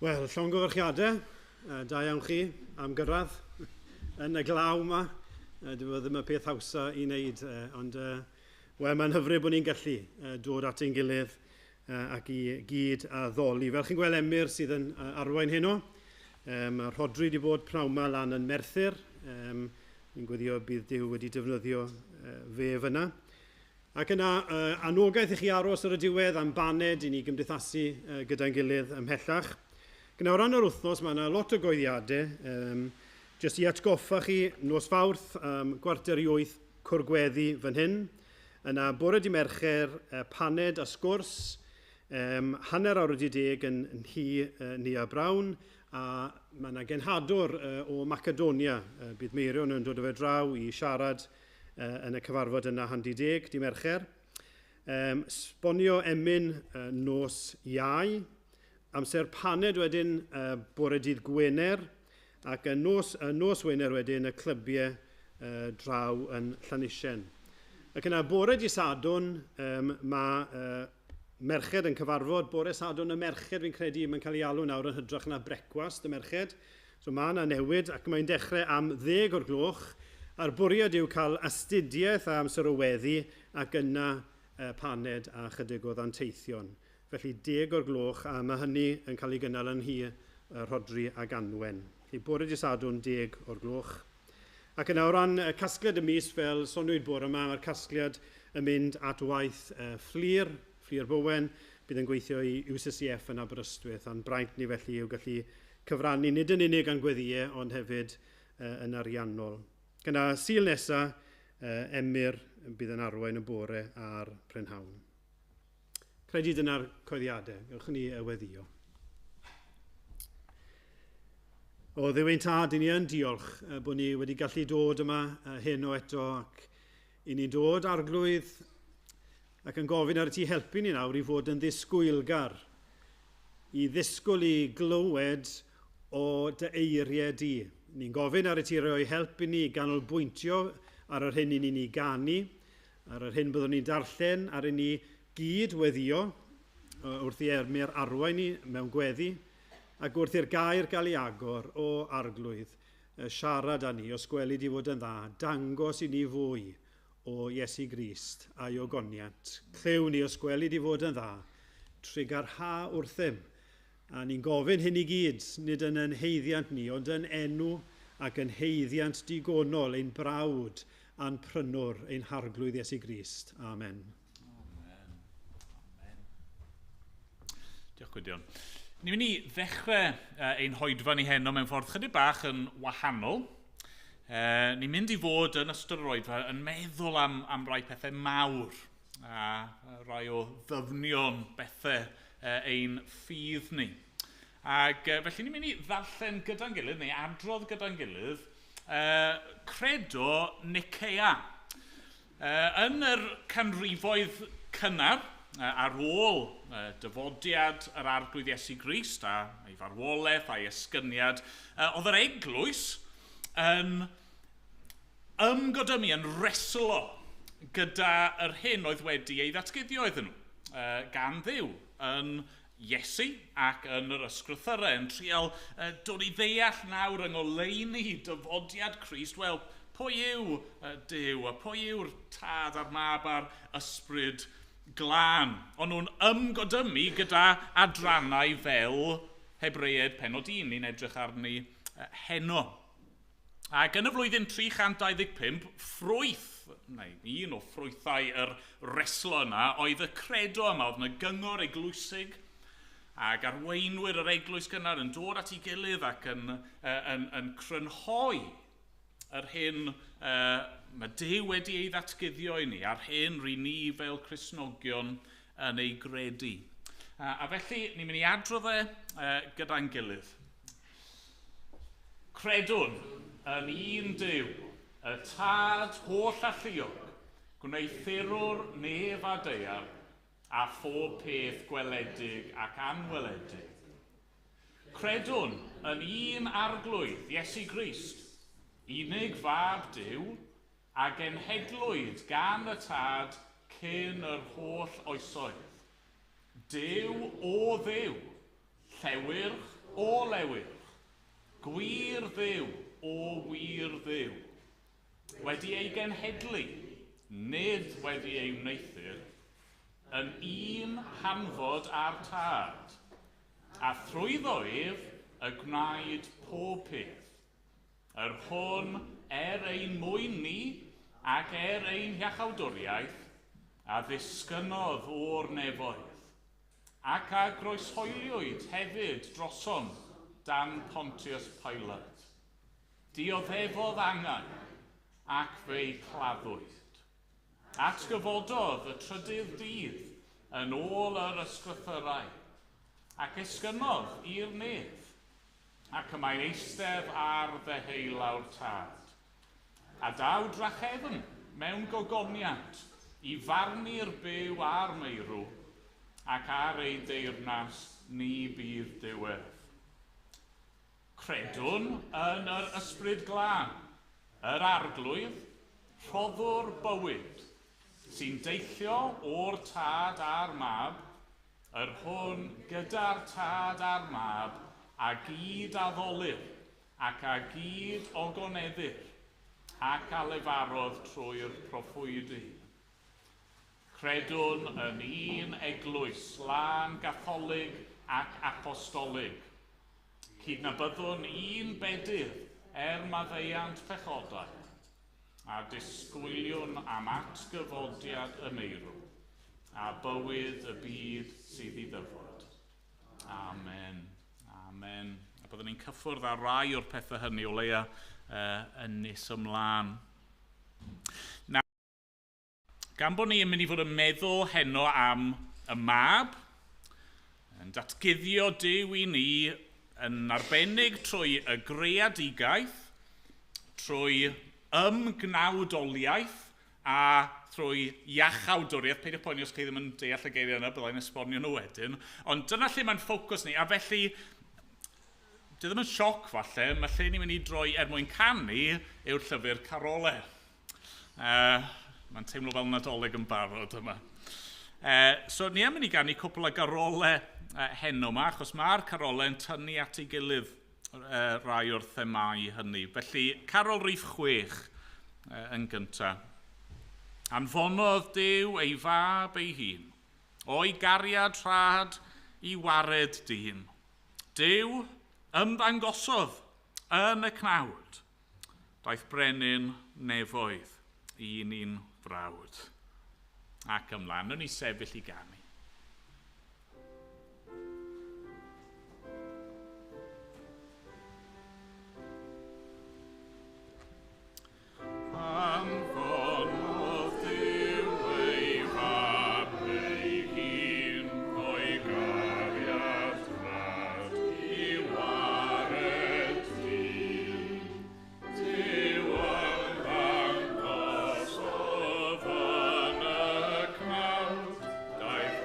Wel, llongyfarchiadau, da iawn chi am gyrraedd yn y glaw yma. Dyw e ddim y peth hawsa i wneud, ond wel, mae'n hyfryd bod ni'n gallu dod at ein gilydd ac i gyd addoli. Fel chi'n gweld, Emyr sydd yn arwain heno. Mae Rhodri wedi bod pnawn 'ma lan yn Merthyr. Ni'n gweddio bydd Duw wedi defnyddio fe fyna. Ac yna, anogaeth i chi aros ar y diwedd am baned i ni gymdeithasu gyda'n gilydd ymhellach. Gyda o ran yr wythnos, mae yna lot o goeddiadau. Jyst i atgoffa chi, nos Fawrth, 7:45, cwr gweddi fan hyn. Yna, bore di Mercher, paned a sgwrs, 10:30 yn nhŷ Nia Brown, a mae yna genhadwr o Macedonia. Bydd Meirion yn dod o fe draw i siarad yn y cyfarfod yna 9:30, di Mercher. Sbonio emyn nos Iau. Amser paned wedyn bore dydd Gwener, ac y nos Wener wedyn y clybiau draw yn Llanisien. Ac yna bore di Sadwrn, mae merched yn cyfarfod. Bore Sadwrn y merched, fi'n credu, mae'n cael ei alw nawr yn hytrach na brecwast y merched. So mae yna newid, ac mae'n dechrau am 10 o'r gloch, a'r bwriad yw cael astudiaeth a amser o weddi, ac yna paned a chydig o ddanteithion. Felly 10 o'r gloch, a mae hynny yn cael ei gynnal yn nhŷ Rhodri ac Anwen. Felly bore dydd Sadwrn, 10 o'r gloch. Ac yna o ran casgliad y mis, fel soniwyd bore yma, mae'r casgliad yn mynd at waith Fflur, Fflur Bowen, bydd yn gweithio i UCCF yn Aberystwyth, a'n braint ni felly yw gallu cyfrannu nid yn unig a'n gweddïau, ond hefyd yn ariannol. Gyda Sul nesa, Emyr bydd yn arwain y bore a'r prynhawn. Credu dyna'r coeddiadau. Gewch ni weddio. O Dduw ein Tad, i ni yn diolch bod ni wedi gallu dod yma heno eto, ac i ni'n dod, Arglwydd, ac yn gofyn ar ti helpu ni nawr i fod yn ddisgwylgar, i ddisgwyl i glywed o dy eiriau di. Ni'n gofyn ar y ti roi help i ni ganolbwyntio ar yr hyn i ni'n ei ganu, ar yr hyn byddwn ni'n darllen, ar i ni gyd weddio wrth i Emyr arwain ni mewn gweddi, ac wrth i'r gair gael ei agor, o Arglwydd, siarad â ni, os gweli di fod yn dda, dangos i ni fwy o Iesu Grist a'i ogoniant. Clyw ni, os gweli di fod yn dda, trugarha wrthym. A ni'n gofyn hyn i gyd, nid yn yn haeddiant ni, ond yn enw ac yn haeddiant digonol ein brawd a'n prynwr, ein Harglwydd Iesu Grist. Amen. Amen. Amen. Diolch, Gwydion. Ni'n mynd i ddechrau ein hoedfa ni heno mewn ffordd chydig bach yn wahanol. Ni'n mynd i fod yn ystod yr oedfa yn meddwl am rai pethau mawr a rai o ddyfnion bethau ein ffydd ni. Ac felly ni'n mynd i ddarllen gyda'n gilydd, neu adrodd gyda'n gilydd, Credo Nicea. Yn yr canrifoedd cynnar, ar ôl dyfodiad yr Arglwydd Iesu Grist a ei farwolaeth a'i esgyniad, oedd yr eglwys yn ymgodymu, yn reslo gyda yr hyn oedd wedi ei ddatguddio iddyn nhw gan Dduw yn Iesu ac yn yr ysgrythyrau, yn trial dod i ddeall nawr yng ngoleuni dyfodiad Crist, wel, pwy yw Duw a pwy yw'r Tad a'r Mab a'r Ysbryd Glân? O'n nhw'n ymgodymu gyda adrannau fel Hebreaid pennod 1, ni'n edrych arni heno. Ac yn y flwyddyn 325, ffrwyth, neu un o ffrwythau yr reslo yna, oedd y credo yma. Oedd yna gyngor eglwysig ac arweinwyr yr eglwys gynnar yn dod at ei gilydd ac yn crynhoi yr hyn mae Duw wedi ei ddatguddio i ni, a'r hyn ry'n ni fel Cristnogion yn ei gredu. A felly, ni'n mynd i adrodd e gyda'n gilydd. Credwn yn un Duw, y Tad holl alluog, gwneuthurwr nef a daear, a phob peth gweledig ac anweledig. Credwn yn un Arglwydd, Iesu Grist, unig fab Duw, a genhedlwyd gan y Tad cyn yr holl oesoedd. Duw o Dduw, llewyrch o lewyrch, gwir Dduw o wir Dduw, wedi ei genhedlu, nid wedi ei wneuthur, yn un hanfod â'r Tad, a thrwyddo ef y gwnaed pob peth, yr hwn er ein mwyn ni ac er ein hiachawdwriaeth a ddisgynnodd o'r nefoedd, ac a groeshoeliwyd hefyd drosom dan Pontius Pilate. Dioddefodd angau ac fe'i claddwyd. Atgyfododd y trydydd dydd yn ôl yr ysgrythyrau, ac esgynnodd i'r nef, ac y mae'n eistedd ar ddeheulaw'r Tad. A daw drachefn mewn gogoniant i farnu'r byw a'r meirw, ac ar ei deyrnas ni bydd diwedd. Credwn yn yr Ysbryd Glân, yr Arglwydd, rhoddwr bywyd, sy'n deillio o'r Tad a'r Mab, yr hwn gyda'r Tad a'r Mab, a gyd addolir, ac a gyd ogoneddir, ac a lefarodd trwy'r proffwydi. Credwn yn un eglwys lân gatholig ac apostolig. Cydnabyddwn un bedydd er maddeuant pechodau, a disgwyliwn am atgyfodiad y meirw, a bywyd y byd sydd i ddyfod. Amen. Amen. A byddwn ni'n cyffwrdd ar rai o'r pethau hynny o leia yn nes ymlaen. Nawr, gan bod ni yn mynd i fod yn meddwl heno am y Mab, yn datguddio Duw i ni yn arbennig trwy y greadigaeth, trwy ymgnawdoliaeth a thrwy iachawdwriaeth. Peidiwch poeni os chi ddim yn deall y geiriau yna, byddai'n esbonio nhw wedyn. Ond dyna lle mae'n ffocws ni, a felly, dwi ddim yn sioc falle, mae lle ni'n mynd i droi er mwyn canu yw'r llyfr Carolau. Mae'n teimlo fel Nadolig yn barod yma. So ni yn mynd i ganu cwpl o garolau heno yma, achos mae'r carolau yn tynnu at ei gilydd rai o'r themâu hynny. Felly, Carol Rhif 6 yn gyntaf. Anfonodd Duw ei fab ei hun, o'i gariad rhad i wared dyn. Duw ymddangosodd yn y cnawd. Daeth brenin nefoedd i ni'n frawd. Ac ymlaen, wnawn ni sefyll i ganu. Anfonodd Duw ei fab ei hun, o'i gariad rhad i wared dyn. Duw ymddangosodd yn y cnawd, daeth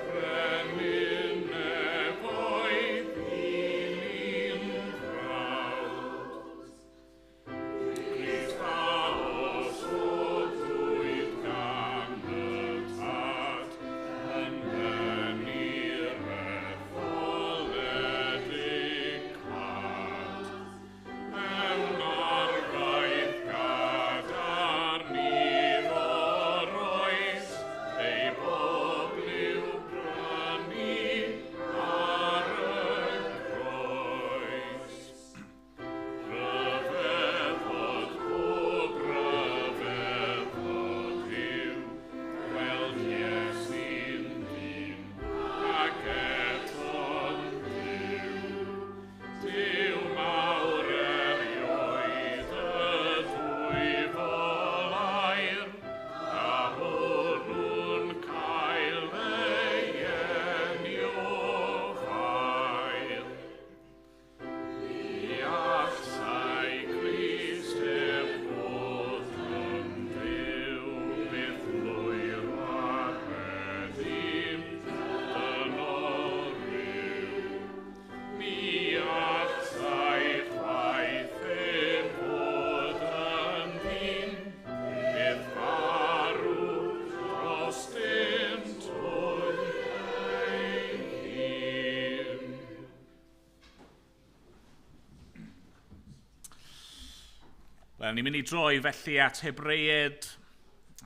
Wel, ni'n mynd i droi felly at Hebreaid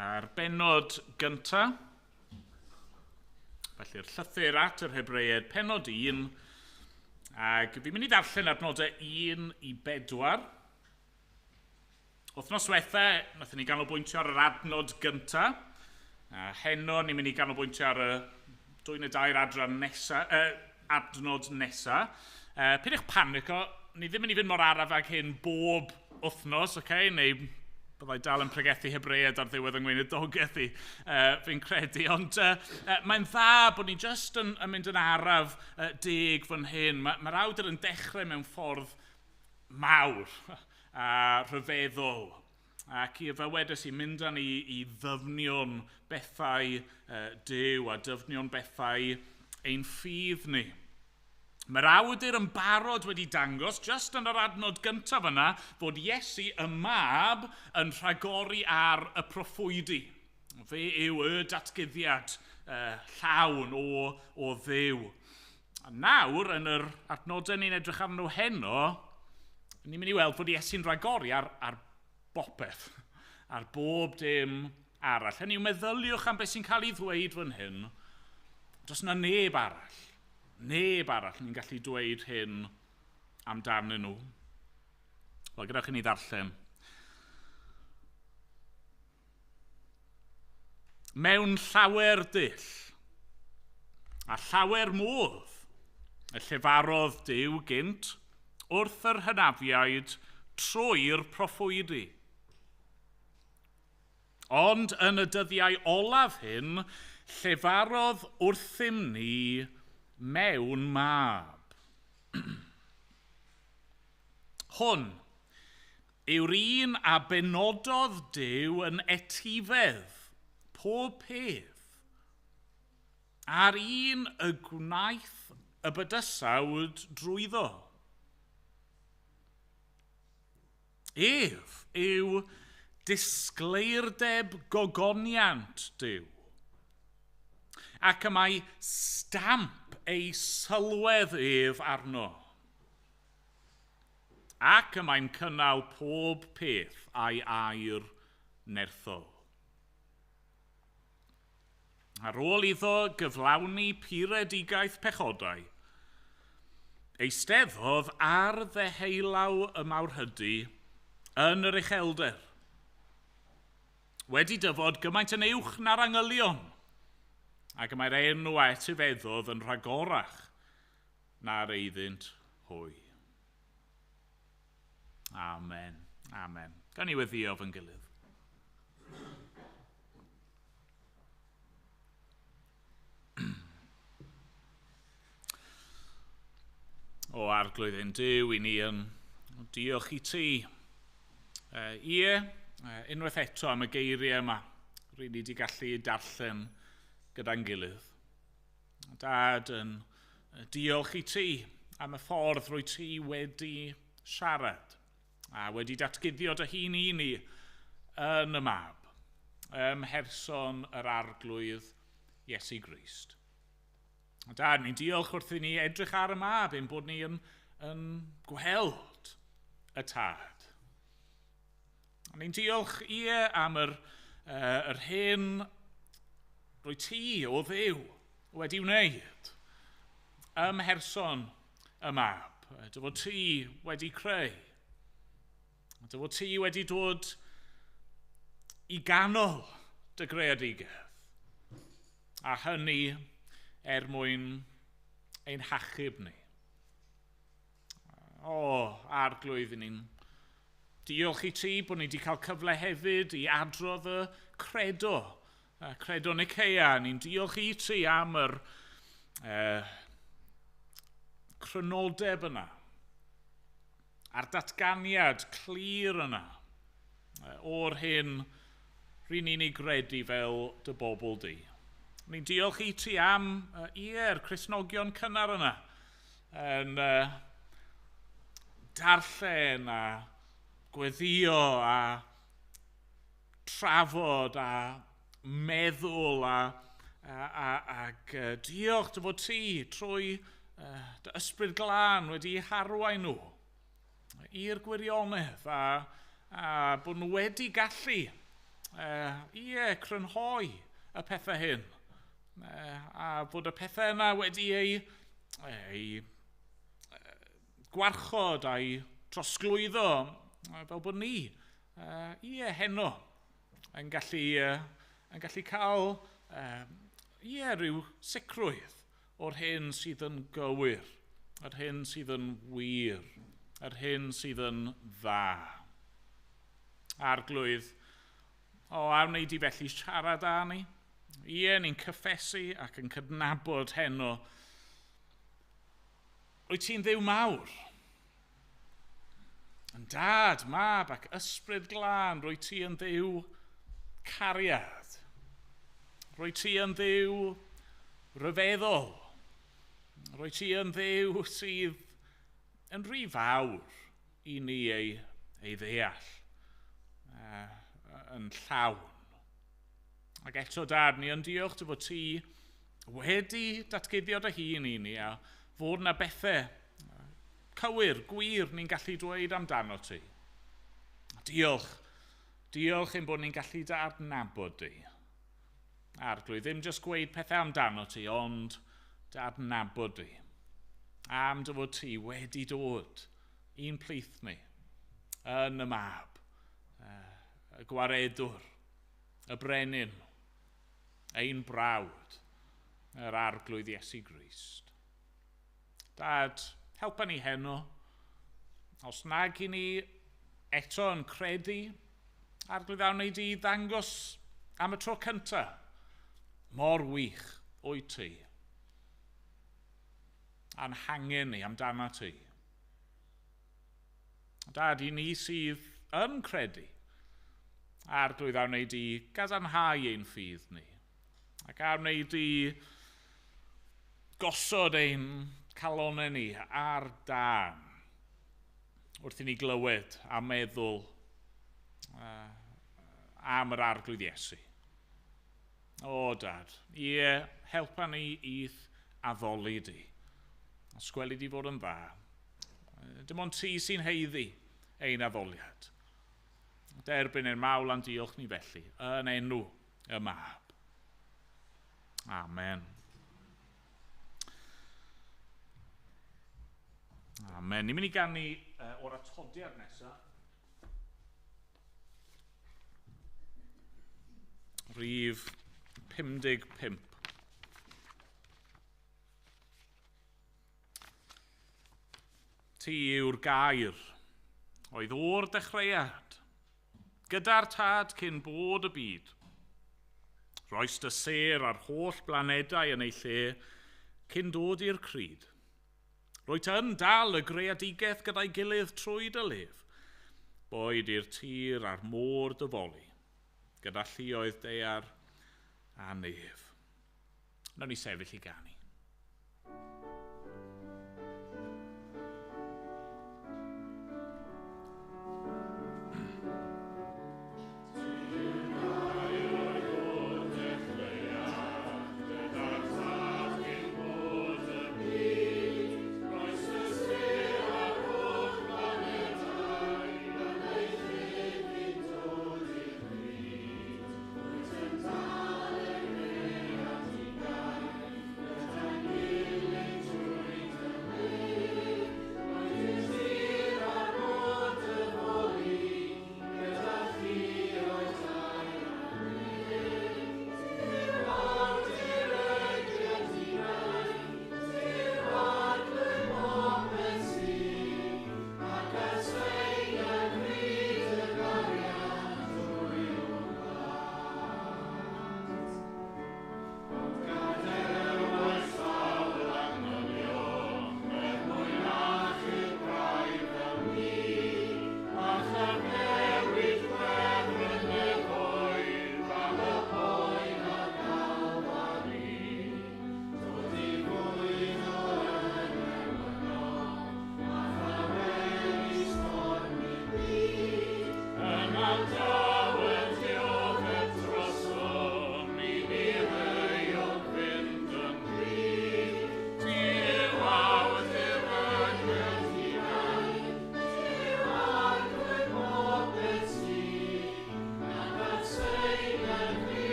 a'r bennod gyntaf. Felly'r llythyr at yr Hebreaid, pennod 1, ac fi'n mynd i ddarllen adnodau 1 i 4. Wythnos diwetha, wnaethon ni ganolbwyntio ar yr adnod gyntaf. A heno, ni'n mynd i ganolbwyntio ar y 2 neu 2 adran nesa, adnod nesa. Peidiwch panico, ni ddim yn mynd i fynd mor araf ag hyn bob wythnos, okay? Neu byddai dal yn pregethu Hebreaid ar ddiwedd yng ngweinidogaeth i, fi'n credu. Ond mae'n dda bod ni jyst yn mynd yn araf deg fan hyn. Mae'r awdur yn dechrau mewn ffordd mawr a rhyfeddol. Ac i fel wedes i, mynd â ni i ddyfnion bethau Duw a dyfnion bethau ein ffydd ni. Mae'r awdur yn barod wedi dangos, jyst yn yr adnod gyntaf yna, fod Iesu y mab yn rhagori ar y proffwydi. Fe yw y datguddiad llawn o Dduw. A nawr, yn yr adnodau ni'n edrych arnyn nhw heno, ni'n mynd i weld fod Iesu'n rhagori ar bopeth, ar bob dim arall. Hynny yw, meddyliwch am beth sy'n cael ei ddweud fan hyn. Does yna neb arall. Neb arall ni'n gallu dweud hyn amdanyn nhw. Wel, gadewch i ni ddarllen. Mewn llawer dull a llawer modd y llefarodd Duw gynt wrth yr hynafiaid trwy'r proffwydi. Ond yn y dyddiau olaf hyn, llefarodd wrthym ni mewn mab. Hwn yw'r un a benododd Duw yn etifedd pob peth, a'r un y gwnaeth y bydysawd drwyddo. Ef yw disgleirdeb gogoniant Duw, ac y mae stamp ei sylwedd ef arno, ac y mae'n cynnal pob peth a'i air nerthol. Ar ôl iddo gyflawni puredigaeth pechodau, eisteddodd ar ddeheulaw y mawrhydi yn yr uchelder, wedi dyfod gymaint yn uwch na'r angylion, ac y mae'r enw a etifeddodd yn rhagorach na'r eiddynt hwy. Amen. Amen. Gan i weddïo fy'n gilydd. O Arglwydd ein Duw, i ni yn diolch i ti. Ie, unwaith eto am y geiriau yma, rydyn ni wedi gallu darllen gyda'n gilydd. Dad, yn diolch i ti am y ffordd rwy ti wedi siarad a wedi datguddio dy hun i ni yn y mab, ym mherson yr Arglwydd Iesu Grist. Dad, ni'n diolch wrth i ni edrych ar y mab, ein bod ni yn gweld y tad. A ni'n diolch ie am yr hyn rwy ti o Dduw wedi wneud ym mherson y mab. Dy fod ti wedi creu. Dy fod ti wedi dod i ganol dy greadigaeth. A hynny er mwyn ein hachub ni. O, Arglwydd, ni'n diolch i ti bod ni wedi cael cyfle hefyd i adrodd y credo, credo Nicaea. Ni'n diolch i ti am yr crynodeb yna, a'r datganiad clir yna o'r hyn ry'n ni'n ei gredu fel dy bobl di. Ni'n diolch i ti am ie'r Cristnogion cynnar yna yn darllen a gweddio a trafod a meddwl ac diolch dy fod ti trwy dy ysbryd glân wedi harwain nhw i'r gwirionedd a A bod nhw wedi gallu crynhoi y pethau hyn. A bod y pethau yna wedi ei gwarchod a'i trosglwyddo fel bod ni heno yn gallu cael rhyw sicrwydd o'r hyn sydd yn gywir, yr hyn sydd yn wir, yr hyn sydd yn dda. Arglwydd, a wnei di felly siarad â ni? Ie, ni'n cyffesu ac yn cydnabod heno. Wyt ti'n Dduw mawr? Yn dad, mab ac ysbryd glân, rwyt ti yn Dduw cariad. Rwyt ti yn Dduw rhyfeddol. Rwyt ti yn Dduw sydd yn rhy fawr i ni ei ddeall yn llawn. Ac eto, Dad, ni yn diolch dy fod ti wedi datguddio dy hun i ni a fod yna bethau cywir, gwir ni'n gallu dweud amdano ti. Diolch. Diolch ein bod ni'n gallu dy adnabod di. Arglwydd, ddim jyst gweud pethau amdano ti, ond dy adnabod di. Am dy fod ti wedi dod i'n plith ni yn y mab, y gwaredwr, y brenin, ein brawd, yr Arglwydd Iesu Grist. Dad, helpa ni heno. Os nag i ni eto yn credu, Arglwydd, a wnei di ddangos am y tro cyntaf mor wych wyt ti. A'n hangen ni amdano ti. Dad, i ni sydd yn credu, Arglwydd, a wnei di gadarnhau ein ffydd ni. Ac a wnei di gosod ein calonau ni ar dân wrth i ni glywed a meddwl am yr Arglwydd Iesu. O, Dad, ie, helpa ni i'th addoli di. Os gweli di fod yn dda. Dim ond ti sy'n haeddu ein addoliad. Derbyn ein mawl a'n diolch ni felly, yn enw y mab. Amen. Amen. Ni'n mynd i ganu o'r atodiad nesaf. Rhif 55. Ti yw'r gair oedd o'r dechreuad, gyda'r tad cyn bod y byd. Roes dy sêr a'r holl blanedau yn ei lle cyn dod i'r cryd. Rwyt yn dal y greadigaeth gyda'i gilydd trwy dy lef, boed i'r tir a'r môr dyfoli, gyda lluoedd daear a nef. Nawn ni sefyll i ganu.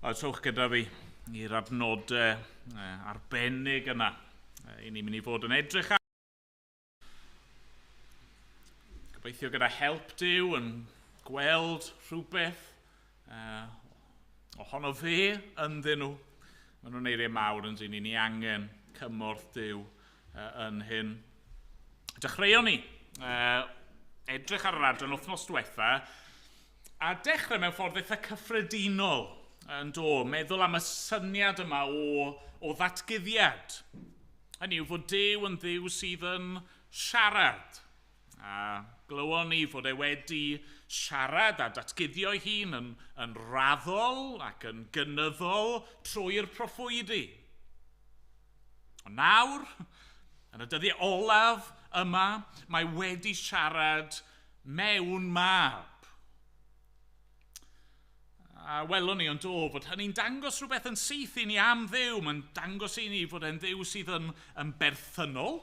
A trowch gyda fi i'r adnodau arbennig yna. I ni'n mynd i fod yn edrych ar. Gobeithio gyda help Duw yn gweld rhywbeth ohono fe ynddyn nhw. Maen nhw'n eiriau mawr yn dyn ni angen cymorth Duw yn hyn. Dechreuon ni edrych ar yr adran wythnos diwetha a dechrau mewn ffordd eitha cyffredinol yn do, meddwl am y syniad yma o ddatguddiad. Hynny yw fod Duw yn Dduw sydd yn siarad. A glywon ni fod e wedi siarad a datguddio'i hun yn raddol ac yn gynyddol trwy'r proffwydi. Ond nawr, yn y dyddiau olaf yma, mae wedi siarad mewn mab. A welwn ni ond do, fod hynny'n dangos rhywbeth yn syth i ni am Dduw. Mae'n dangos i ni fod e'n Dduw sydd yn berthynol.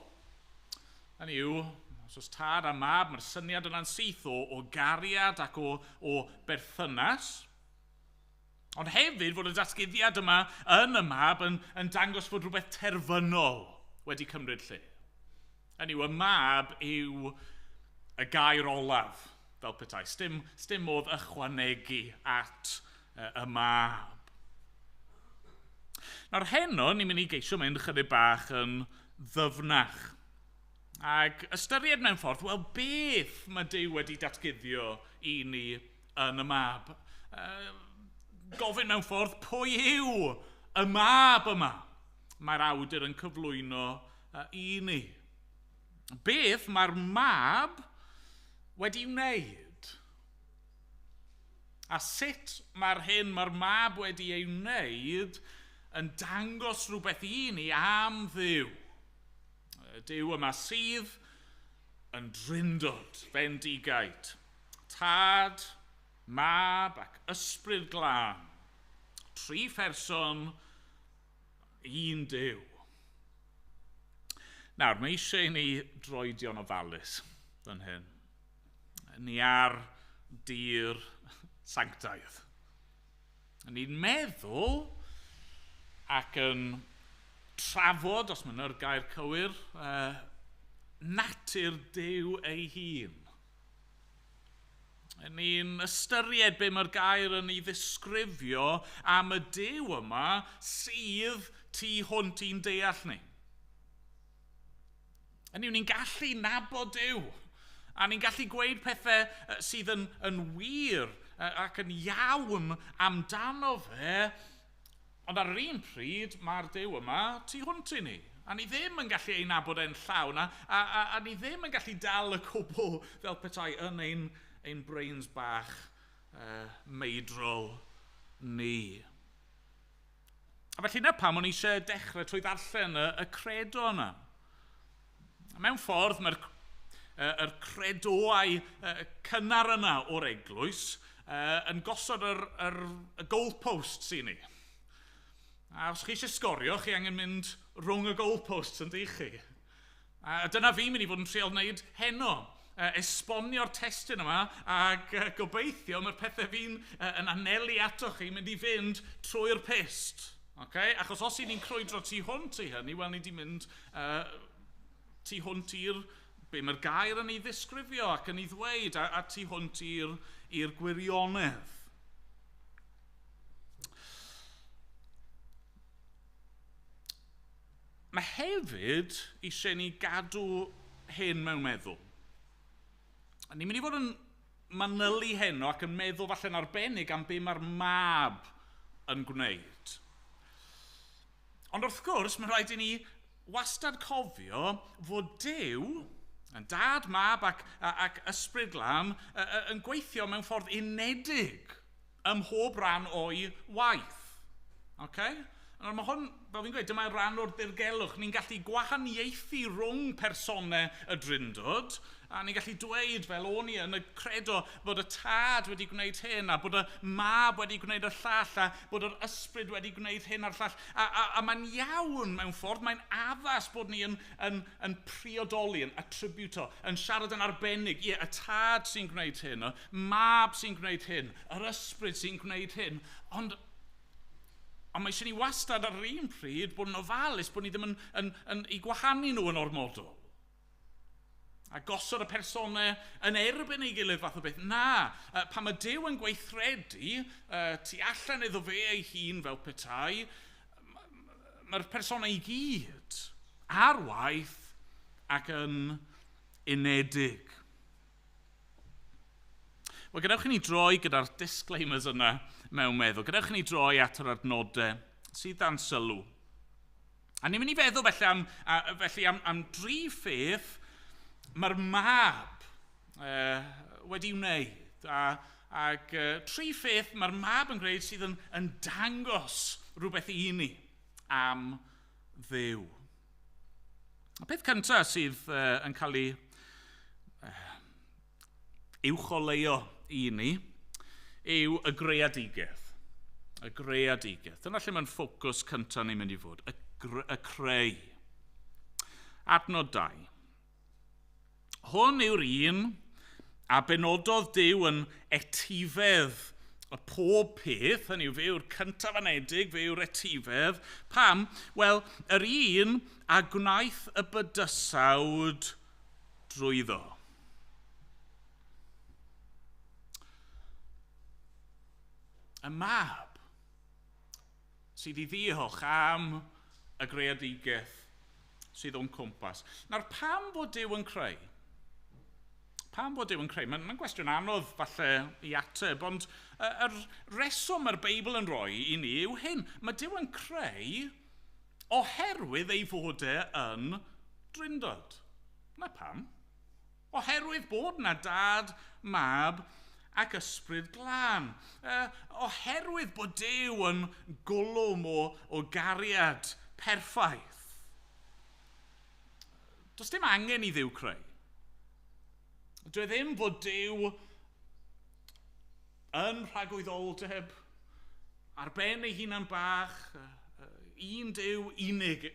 Hynny yw, os oes tad a mab, mae'r syniad yna'n syth o gariad ac o berthynas. Ond hefyd fod y datguddiad yma yn y mab yn dangos fod rhywbeth terfynol wedi cymryd lle. Hynny yw, y mab yw y gair olaf, fel petai. Sdim modd ychwanegu at y mab. Nawr heno, ni'n mynd i geisio mynd chydig bach yn ddyfnach. Ac ystyried mewn ffordd, wel, beth mae Duw wedi datguddio i ni yn y mab? Gofyn mewn ffordd, pwy yw y mab yma? Mae'r awdur yn cyflwyno i ni. Beth mae'r mab wedi wneud? A sut mae'r hyn mae'r mab wedi ei wneud yn dangos rhywbeth i ni am Dduw? Duw yma sydd yn drindod bendigaid. Tad, mab ac ysbryd glân. Tri pherson, un Duw. Nawr, mae eisiau i ni droedio'n ofalus fan hyn. Ni ar dir sanctaidd. Ni'n meddwl ac yn trafod, os mae'n yr gair cywir, natur Duw ei hun. Ni'n ystyried be mae'r gair yn ei ddisgrifio am y Duw yma sydd tu hwnt i'n deall ni. Hynny yw, ni'n gallu nabod Duw, a ni'n gallu gweud pethau sydd yn wir ac yn iawn amdano fe, ond ar yr un pryd mae'r Duw yma tu hwnt i ni. A ni ddim yn gallu ei nabod e'n llawn, a ni ddim yn gallu dal y cwbl fel petai yn ein brains bach meidrol ni. A felly na pam o'n i eisiau dechrau trwy ddarllen y credo yna. Mewn ffordd, mae'r yr credoau cynnar yna o'r eglwys yn gosod y goalposts i ni. A os chi eisiau sgorio, chi angen mynd rhwng y goalposts yn dych chi. A dyna fi'n mynd i fod yn trial wneud heno. Esbonio'r testun yma ac gobeithio mae'r pethau fi'n yn anelu ato chi mynd i fynd trwy'r pyst. Okay? Achos os i ni'n crwydro tu hwnt i hynny, wel ni wedi mynd tu hwnt i'r be mae'r gair yn ei ddisgrifio ac yn ei ddweud a tu hwnt i'r gwirionedd. Mae hefyd eisiau ni gadw hyn mewn meddwl. A ni'n mynd i fod yn manylu heno ac yn meddwl falle'n arbennig am be mae'r mab yn gwneud. Ond wrth gwrs, mae'n rhaid i ni wastad cofio fod Duw, yn dad, mab ac ysbryd glân, yn gweithio mewn ffordd unedig ym mhob rhan o'i waith. Okay? Nawr mae hwn, fel fi'n gweud, dyma rhan o'r dirgelwch. Ni'n gallu gwahaniaethu rhwng personau y drindod, a ni'n gallu dweud, fel o'n i yn y credo, bod y tad wedi gwneud hyn, a bod y mab wedi gwneud y llall, a bod yr ysbryd wedi gwneud hyn a'r llall. A mae'n iawn mewn ffordd, mae'n addas bod ni yn priodoli, yn attributo, yn siarad yn arbennig. Ie, y tad sy'n gwneud hyn, y mab sy'n gwneud hyn, yr ysbryd sy'n gwneud hyn, ond Ond mae eisiau ni wastad ar yr un pryd bod yn ofalus bod ni ddim yn eu gwahanu nhw yn ormodol. A gosod y personau yn erbyn ei gilydd fath o beth. Na, pan mae Duw yn gweithredu tu allan iddo fe ei hun fel petai, mae'r personau i gyd ar waith ac yn unedig. Wel, gadewch i ni droi gyda'r disclaimers yna mewn meddwl. Gadewch i ni droi at yr adnodau sydd dan sylw. A ni'n mynd i feddwl felly am dri pheth mae'r Mab wedi wneud. Ac tri pheth mae'r Mab yn gwneud sydd yn dangos rhywbeth i ni am Dduw. Y peth cyntaf sydd yn cael ei uwcholeuo i ni yw y greadigaeth. Y greadigaeth. Dyna lle mae'n ffocws cyntaf ni'n mynd i fod. Y creu. Adnod 2. Hwn yw'r un a benododd Duw yn etifedd y pob peth, hynny yw fe yw'r cyntaf anedig, fe yw'r etifedd. Pam? Wel, yr un a gwnaeth y bydysawd drwyddo. Y Mab sydd i ddiolch am y greadigaeth sydd o'n cwmpas. Nawr, pam fod Duw yn creu? Pam fod Duw yn creu? Mae'n gwestiwn anodd falle i ateb, ond yr reswm mae'r Beibl yn rhoi i ni yw hyn. Mae Duw yn creu oherwydd ei fod e yn drindod. Na pam. Oherwydd bod na Dad, Mab ac Ysbryd Glân. Oherwydd bod Duw yn gwlwm o gariad perffaith. Does dim angen i Dduw creu. Dwi e ddim fod Duw yn rhagwyddoldeb ar ben ei hunan bach, un Duw unig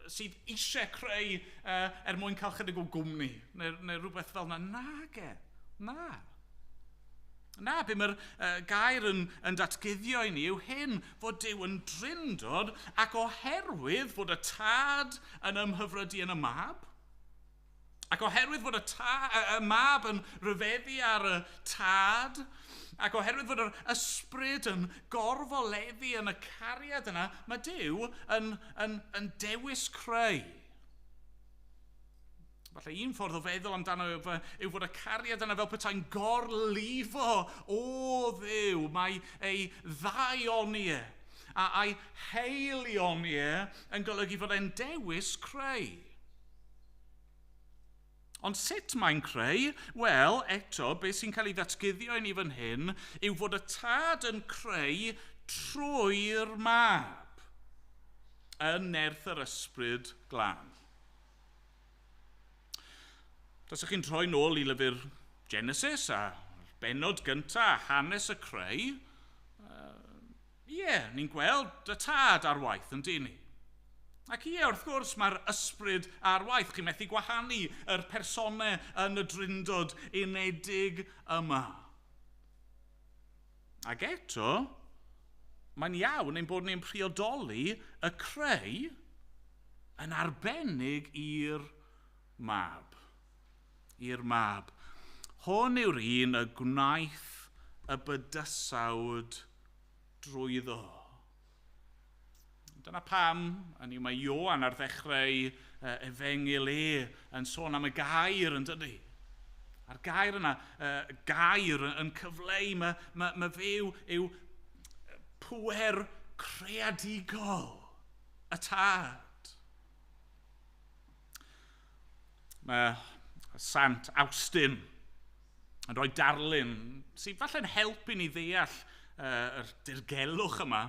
sydd eisiau creu er mwyn cael chydig o gwmni, neu rhywbeth fel yna. Nage, na. Na, be mae'r gair yn datguddio i ni yw hyn, fod Duw yn drindod ac oherwydd fod y Tad yn ymhyfrydu yn y Mab, ac oherwydd fod y Mab yn rhyfeddu ar y Tad, ac oherwydd fod yr Ysbryd yn gorfoleddu yn y cariad yna, mae Duw yn dewis creu. Falle un ffordd o feddwl amdano yw fod y cariad yna fel petai'n gorlifo o Dduw. Mae ei ddaioni e a'i haelioni e yn golygu fod e'n dewis creu. Ond sut mae'n creu? Wel, eto, beth sy'n cael ei ddatguddio i ni fan hyn yw fod y Tad yn creu trwy'r Mab yn nerth yr Ysbryd Glân. Os ydych chi'n troi nôl i lyfr Genesis a bennod gyntaf hanes y creu, ie, ni'n gweld y Tad ar waith, yn dyn ni? Ac ie, wrth gwrs, mae'r Ysbryd ar waith. Chi'n methu gwahanu yr personau yn y drindod unedig yma. Ac eto, mae'n iawn ein bod ni'n priodoli y creu yn arbennig i'r Mab. I'r Mab. Hwn yw'r un y gwnaeth y bydysawd drwyddo. Dyna pam, hynny mae Ioan ar ddechrau efengyl e yn sôn am y gair, yn dydy? A'r gair yna, gair yn cyfleu, mae fe yw pŵer creadigol y Tad. Mae Sant Awstin yn rhoi darlun sydd falle'n helpu ni ddeall yr dirgelwch yma.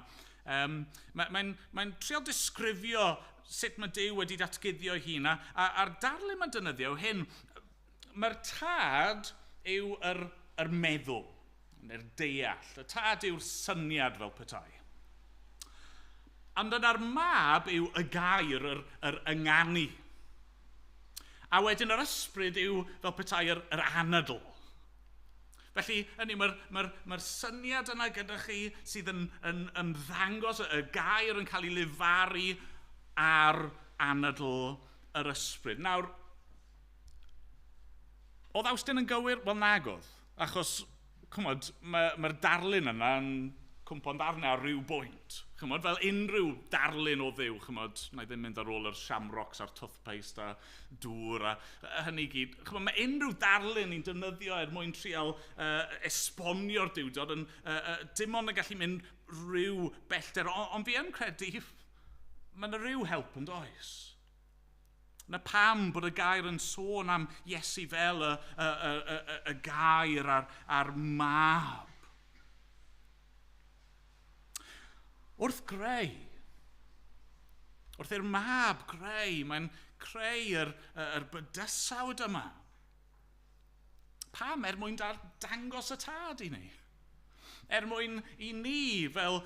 Mae'n trio disgrifio sut mae Duw wedi datguddio ei hun, a'r darlun mae'n defnyddio yw hyn. Mae'r Tad yw yr meddwl, neu'r deall. Y Tad yw'r syniad fel petai. Ond yna'r Mab yw y gair, yr ynganu. A wedyn yr Ysbryd yw fel petai yr anadl. Felly, hynny, mae'r syniad yna gyda chi sydd yn ymddangos, y gair yn cael ei lefaru ar anadl yr ysbryd. Nawr, oedd Awstin yn gywir? Wel, nag oedd. Achos, chymod, mae'r darlun yna yn cwmpo'n ddarnau ar ryw bwynt. Chymod, fel unrhyw darlun o Dduw, chymod, na i ddim mynd ar ôl yr shamrocks a'r toothpaste a dŵr a hynny gyd. Chymod, mae unrhyw darlun ni'n defnyddio er mwyn trial esbonio'r duwdod yn dim ond yn gallu mynd rhyw bellter. Ond fi yn credu, mae yna rhyw help yn does. Na pam bod y gair yn sôn am Iesu fel y gair a'r mab. Wrth greu, wrth i'r mab greu, mae'n creu yr bydysawd yma. Pam? Er mwyn dangos y tad i ni. Er mwyn i ni, fel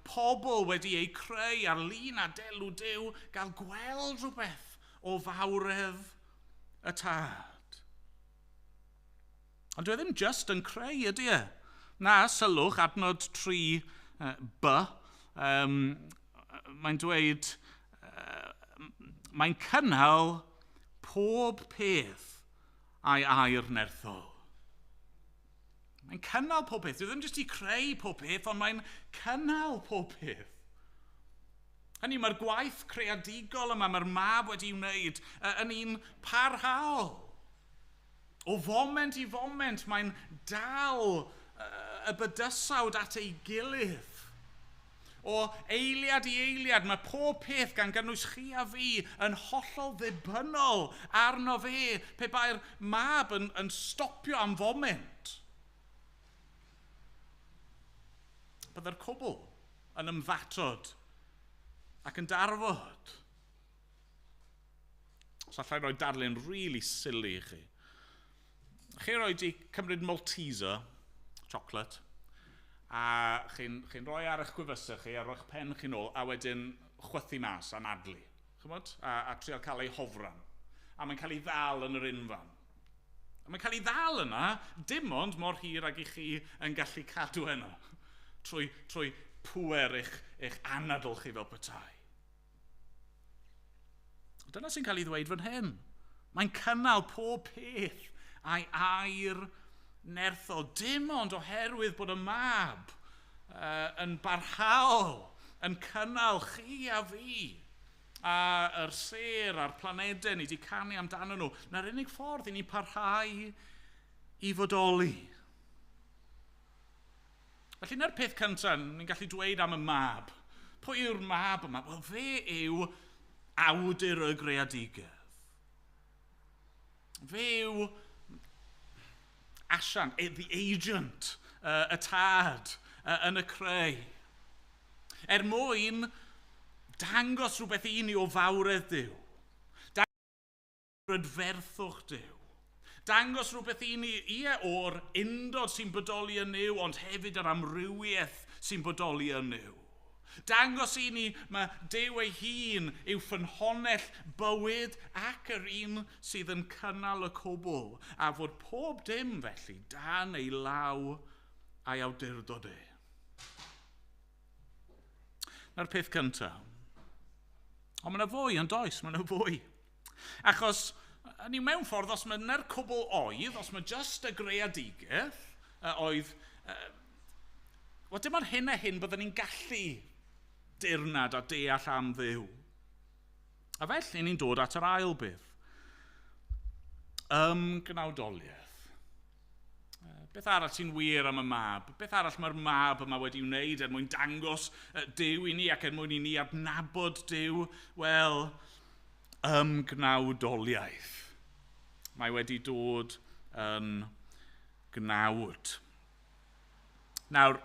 pobl wedi eu creu ar lun a delw Duw, gael gweld rhywbeth o fawredd y tad. Ond dwi ddim just yn creu, ydy e? Na, sylwch, adnod 3b, mae'n dweud, mae'n cynnal pob peth a'i air nerthol. Mae'n cynnal pob peth. Dwi ddim jyst i creu pob peth, ond mae'n cynnal pob peth. Hynny, mae'r gwaith creadigol yma, mae'r mab wedi wneud yn un parhaol. O foment i foment, mae'n dal y bydysawd at ei gilydd. O eiliad i eiliad, mae pob peth gan gynnwys chi a fi yn hollol ddibynnol arno fe pe bai'r mab yn stopio am foment. Byddai'r cwbl yn ymddatod ac yn darfod. Os allai roi darlun really silly i chi. Chi roi di cymryd Malteser, chocolate, a chi'n rhoi ar eich gwefusau chi, ar eich pen chi'n ôl, a wedyn chwythu mas a nadlu. Chymod? A trial cael ei hofran. A mae'n cael ei ddal yn yr unfan. A mae'n cael ei ddal yna, dim ond mor hir ag i chi yn gallu cadw yna. Trwy pŵer eich anadl chi fel petai. Dyna sy'n cael ei ddweud fan hyn. Mae'n cynnal pob peth a'i air nerthol. Dim ond oherwydd bod y mab yn barhaol, yn cynnal chi a fi, a yr sêr a'r planedau ni wedi canu amdano nhw. Na'r unig ffordd i ni parhau i fodoli. Felly, na'r peth cyntaf ni'n gallu dweud am y mab. Pwy yw'r mab yma? Wel, fe yw awdur y greadigaeth. Fe yw asiant, the agent, y tad yn y creu. Er mwyn dangos rhywbeth i ni o fawredd Duw. Dangos brydferthwch Duw. Dangos rhywbeth i ni, ie, o'r undod sy'n bodoli yn Nuw, ond hefyd yr amrywiaeth sy'n bodoli yn Nuw. Dangos i ni mae Duw ei hun yw ffynhonnell bywyd ac yr un sydd yn cynnal y cwbl, a fod pob dim felly dan ei law a'i awdurdod e. Na'r peth cyntaf. Ond mae yna fwy, yn does, mae yna fwy. Achos, ni mewn ffordd, os mae yna'r cwbl oedd, os mae just y greadigaeth oedd, wel dim ond hyn a hyn byddwn ni'n gallu dirnad a deall am Dduw. A felly ni'n dod at yr ail beth. Ymgnawdoliaeth. Beth arall sy'n wir am y mab? Beth arall mae'r mab yma wedi wneud er mwyn dangos Duw i ni ac er mwyn i ni adnabod Duw? Wel, ymgnawdoliaeth. Mae wedi dod yn gnawd. Nawr,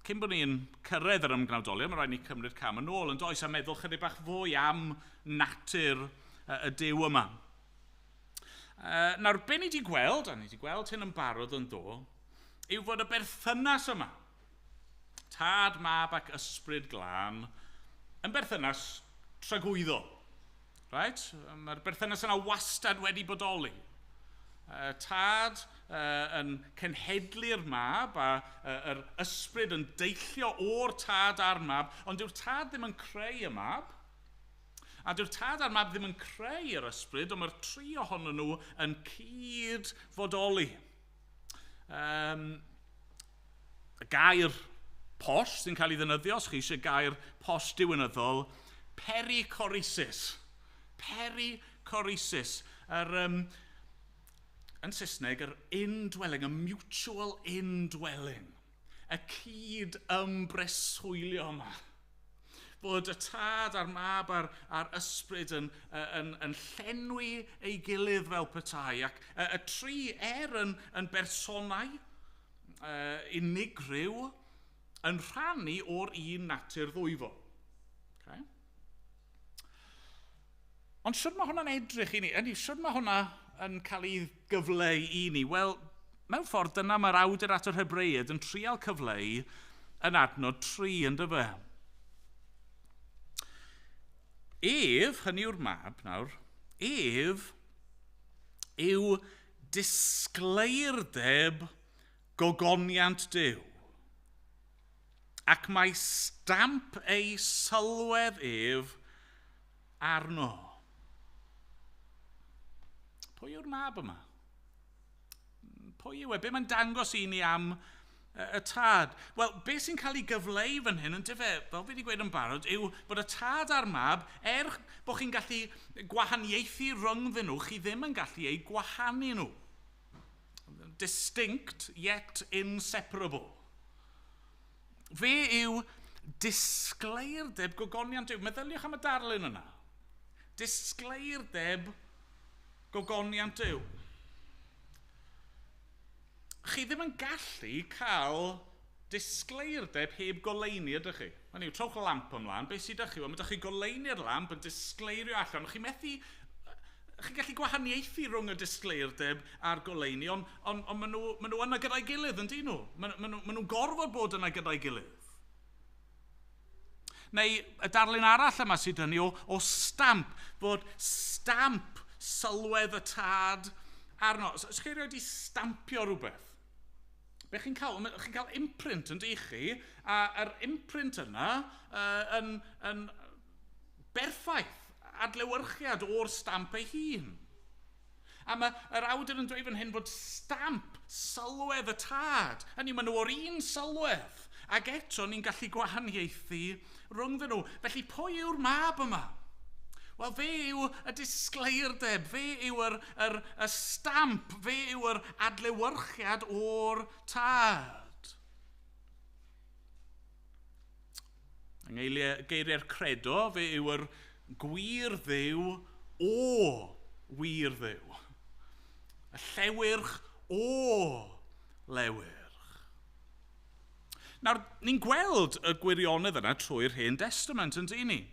cyn bod ni'n cyrraedd yr ymgnawdoliaeth, mae rhaid ni cymryd cam yn ôl yn does a meddwl chydig bach fwy am natur y Duw yma. Nawr, be ni wedi gweld, a ni wedi gweld hyn yn barod yn do, yw fod y berthynas yma, tad, mab ac ysbryd glân, yn berthynas tragwyddol. Right? Mae'r berthynas yna wastad wedi bodoli. Tad yn cenhedlu'r mab a yr ysbryd yn deillio o'r tad a'r mab, ond dyw'r tad ddim yn creu y mab. A dyw'r tad a'r mab ddim yn creu yr ysbryd, ond mae'r tri ohonyn nhw yn cyd-fodoli. Y gair posh sy'n cael ei ddefnyddio, os chi eisiau gair posh diwinyddol, perichoresis. Perichoresis. Yn Saesneg, yr indwelling, y mutual indwelling. Y cyd-ymбreswylio yma. Bod y tad a'r mab a'r ysbryd yn llenwi ei gilydd fel petai. Ac y tri yn bersonau unigryw yn rhannu o'r un natur ddwyfol. Okay? Ond sut mae hwnna'n edrych i ni? Ydy, sut mae hwnna yn cael ei gyfleu i ni? Wel, mewn ffordd dyna mae'r awdur at yr Hebreaid yn trial cyfleu yn adnod 3, yndyfe? Ef, hynny yw'r mab nawr, ef yw disgleirdeb gogoniant Duw. Ac mae stamp ei sylwedd ef arno. Pwy yw'r mab yma? Pwy yw e? Be mae'n dangos i ni am y tad? Wel, be sy'n cael ei gyfleu fan hyn, yndyfe, fel fi wedi gweud yn barod, yw bod y tad a'r mab, er bod chi'n gallu gwahaniaethu rhyngddyn nhw, chi ddim yn gallu eu gwahanu nhw. Distinct yet inseparable. Fe yw disgleirdeb gogoniant Duw. Meddyliwch am y darlun yna. Disgleirdeb gogoniant Duw. Chi ddim yn gallu cael disgleirdeb heb goleuni, ydych chi? Hynny yw, trowch lamp ymlaen, beth sydd ydych chi? Wel, mae ydych chi goleuni'r lamp yn disgleirio allan. Chi methu... Chi'n gallu gwahaniaethu rhwng y disgleirdeb a'r goleuni, ond on, on maen nhw yna gyda'i gilydd, yn dyn nhw? Maen nhw'n gorfod bod yna gyda'i gilydd. Neu y darlun arall yma sydd yn ni o stamp, fod stamp sylwedd y tad arno. So, os chi erioed 'di stampio rhywbeth, be chi'n cael? Chi'n cael imprint yn dych chi, a yr imprint yna yn berffaith adlewyrchiad o'r stamp ei hun. A mae yr awdur yn dweud fan hyn bod stamp sylwedd y tad. Hynny, maen nhw o'r un sylwedd. Ac eto ni'n gallu gwahaniaethu rhyngddyn nhw. Felly pwy yw'r mab yma? Wel, fe yw y disgleirdeb, fe yw y stamp, fe yw yr adlewyrchiad o'r tad. Yng geiriau'r credo, fe yw yr gwir Dduw o wir Dduw. Y llewyrch o lewyrch. Nawr, ni'n gweld y gwirionedd yna trwy'r Hen Testament, yn dyn ni?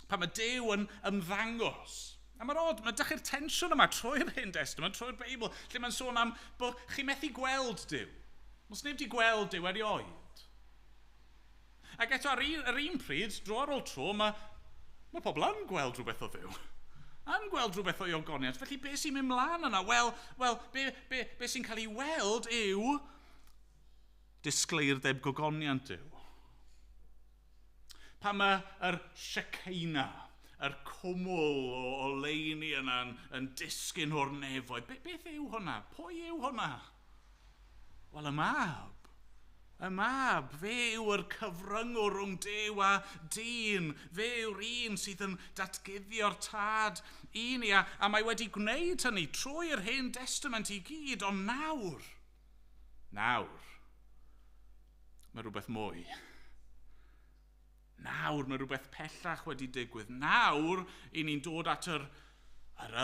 Pan mae Duw yn ymddangos. A mae'r od, mae dechrau'r tensiwn yma trwy'r Hen Testament, trwy'r Beibl, lle mae'n sôn am bod chi methu gweld Duw. Oes neb wedi gweld Duw erioed. Ac eto ar yr un pryd, dro ar ôl tro, mae pobl yn gweld rhywbeth o Dduw. Yn gweld rhywbeth o'i ogoniant. Felly be sy'n mynd mlaen yna? Wel, be sy'n cael ei weld yw disgleirdeb gogoniant Duw. Pan mae yr Shekinah, yr cwmwl o oleuni yna yn disgyn o'r nefoedd, beth yw hwnna? Pwy yw hwnna? Wel, y mab. Y mab, fe yw'r cyfryngwr rhwng Duw a dyn. Fe yw'r un sydd yn datguddio'r tad i ni. A mae wedi gwneud hynny trwy'r Hen Testament i gyd, ond nawr, mae rhywbeth mwy. Nawr mae rhywbeth pellach wedi digwydd. Nawr, i ni'n dod at yr